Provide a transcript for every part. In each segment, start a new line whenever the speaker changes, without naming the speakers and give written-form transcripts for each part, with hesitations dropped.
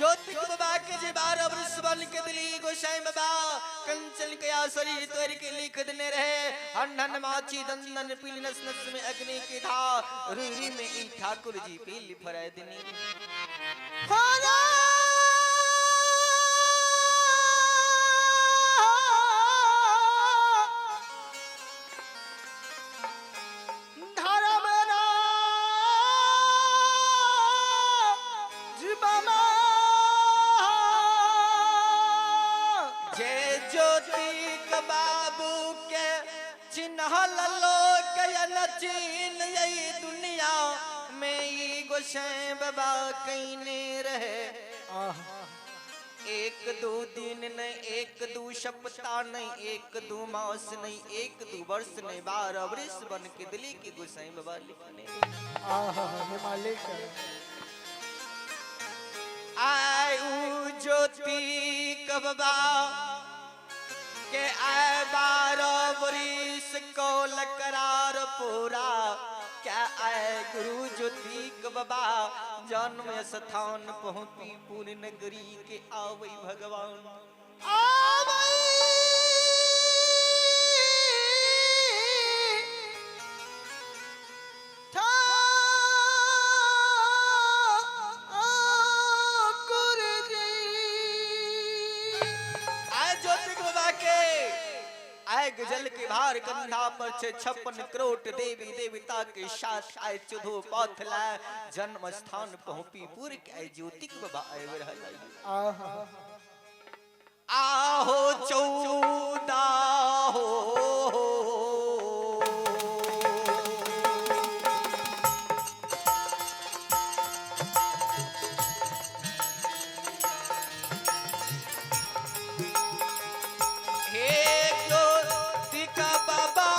ज्योतिक बाबा के जे 12 वर्ष बन के दिली गोसाई बाबा कंचन के शरीर तोड़ के लिख देने रहे। हन हन माछी दंदन पीली नस नस में अग्नि की धार रुई रुई में ई ठाकुर जी पीली फराय दिनी। ज्योतिक बाबू के चिन्हल लोक न चीन यही दुनिया में ई गोसाई बाबा कईने रहे। एक दो दिन नहीं, एक दो सप्ताह नहीं, एक दो मास नहीं, एक दो वर्ष नहीं, 12 वर्ष बन के दिली के गोसाई बाबा लिखने।
मालिक
आयु ज्योतिक बाबा के आए 12 वरिस कौल करार पूरा क्या आए गुरु ज्योतिक बाबा जन्म स्थान पहुंची पूर्ण नगरी के आवई भगवान
आवई ठाकुर जी।
आए ज्योतिक बाबा के आए गजल के भार कंधा पर छे 56 करोड़ देवी देवता के साथ आए चौदह पथ लाए जन्म स्थान पहुंपी पुर के आए ज्योतिक बाबा आए रहल। आहो 14 हो हे ज्योतिक बाबा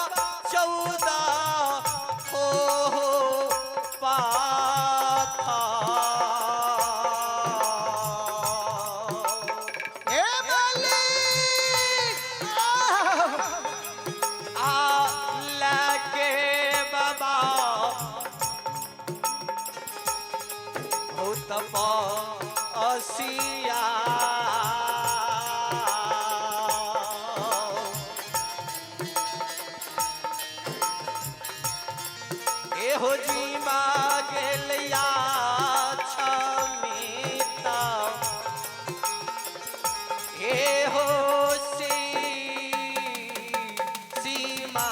14 हो पाथा।
हे मालिक
आ लगे बाबा बहुत असिया ए हो जी मागलिया छमिता हे हो सी सीमा।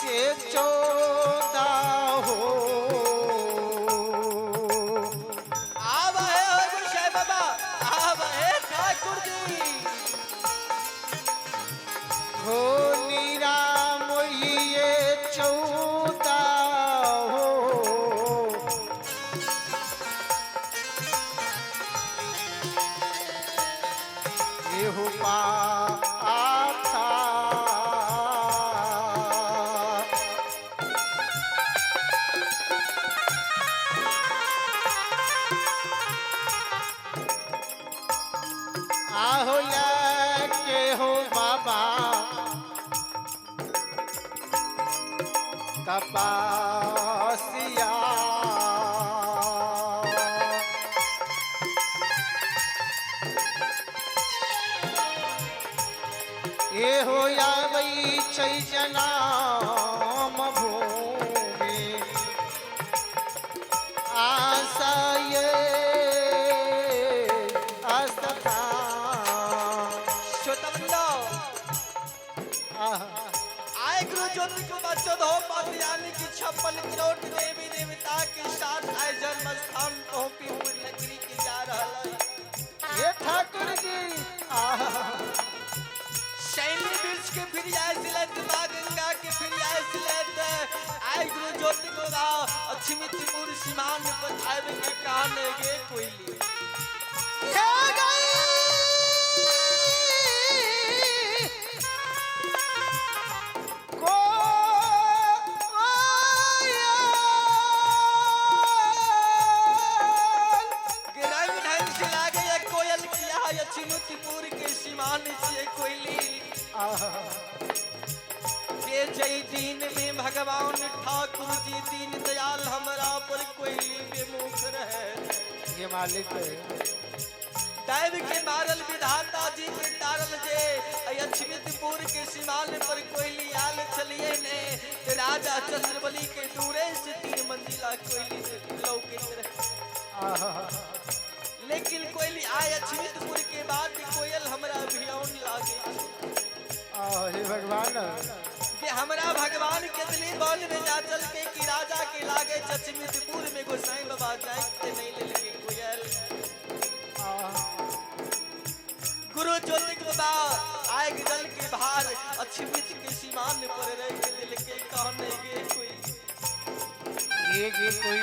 से 14 हो
आवा है हो गोसाई बाबा आवा है ठाकुर जी।
हो निराम ये 14 हो एहु पाथा। आहो लेके हो बाबा कपासिया। ए हो यावई छै जनाम भूमि आशा ये आस्था।
श्रोता बंधु आए गुरु ज्योति को 14 पात यानी कि 56 करोड़ देवी देवता बाबा अछमितपुर सीमान पर आबि के कान गे कोइली
हे गई को
के रंग ढंग से लागे या कोयल किया अछमितपुर के सीमान से कोइली के जय दिन में भगवान ठाकुर जी दीन दयाल हमरा पर कोइली विमुख रहे।
ये मालिक है।
दैव के मारल विधाता जी के तारल जे अछमितपुर के सीमान पर कोइली आल चलिए ने ते राजा चंद्रबली के दूरे से 3 मंजिला कोइली लौकित रहे। लेकिन कोइली आय अछमितपुर के बाद कोयल हमरा भियौन लागे
हे भगवान
कि हमरा भगवान के दिली बल में जा चल के कि राजा के लागे अछमितपुर में गोसाई बाबा जाए के नहीं ले के कोयल। गुरु ज्योति बाबा आए जल के भार अछमित के सीमान पर रह के दिल के कहने गे कोई
ये गे कोई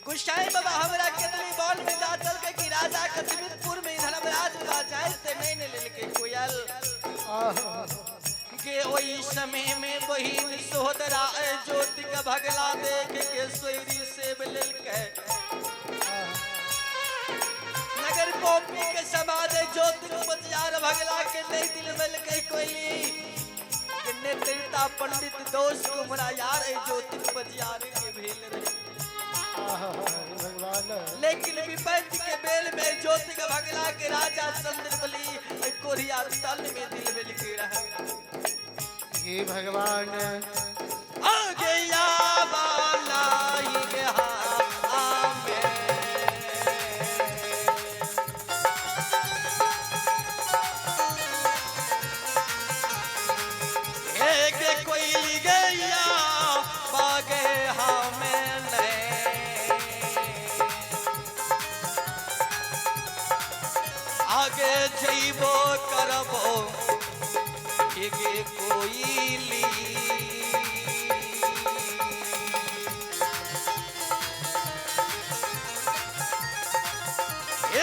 गोसाई बाबा हमरा केतली बॉल में जा चल के कि राजा कछमितपुर में धर्मराज बाबा जाए ते नहीं ने लेके कोयल के ओई समय में बहिन सोहदरा ज्योति का भगला देख के सोयरी सेब लेलके नगर पोपी के समाज ज्योति को बजियार भगला के नहीं दिल में लके कोयली के नेत्रता पंडित दोष कुमरा यार ज्योति को बजियार के भेल रहे।
भगवान
लेकिन विपत्ति के बेल में ज्योति का भगला के राजा चंद्रबली कोरिया तल में दिल में लिखे रहे।
हे भगवान
आ गया बाला ये आमे एक कोई गया बागे हमें नहीं आगे जइबो करबो एगे कोइली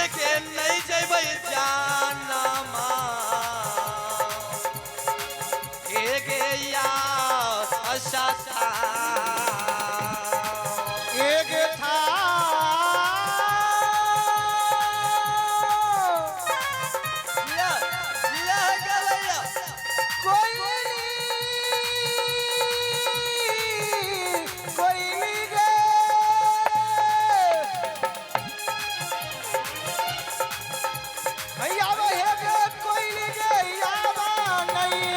एगे नहीं जइबै जानमा एगे या असाता
एक था
जिया जिया गवैया
कोई कोई गे भैया हे गे कोई गे यावा नहीं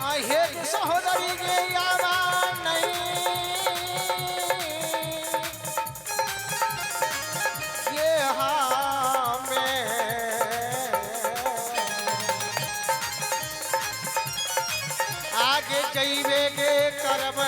आहे गे सहोदरी गे यावा नहीं ये हमें आगे जइबे गे करब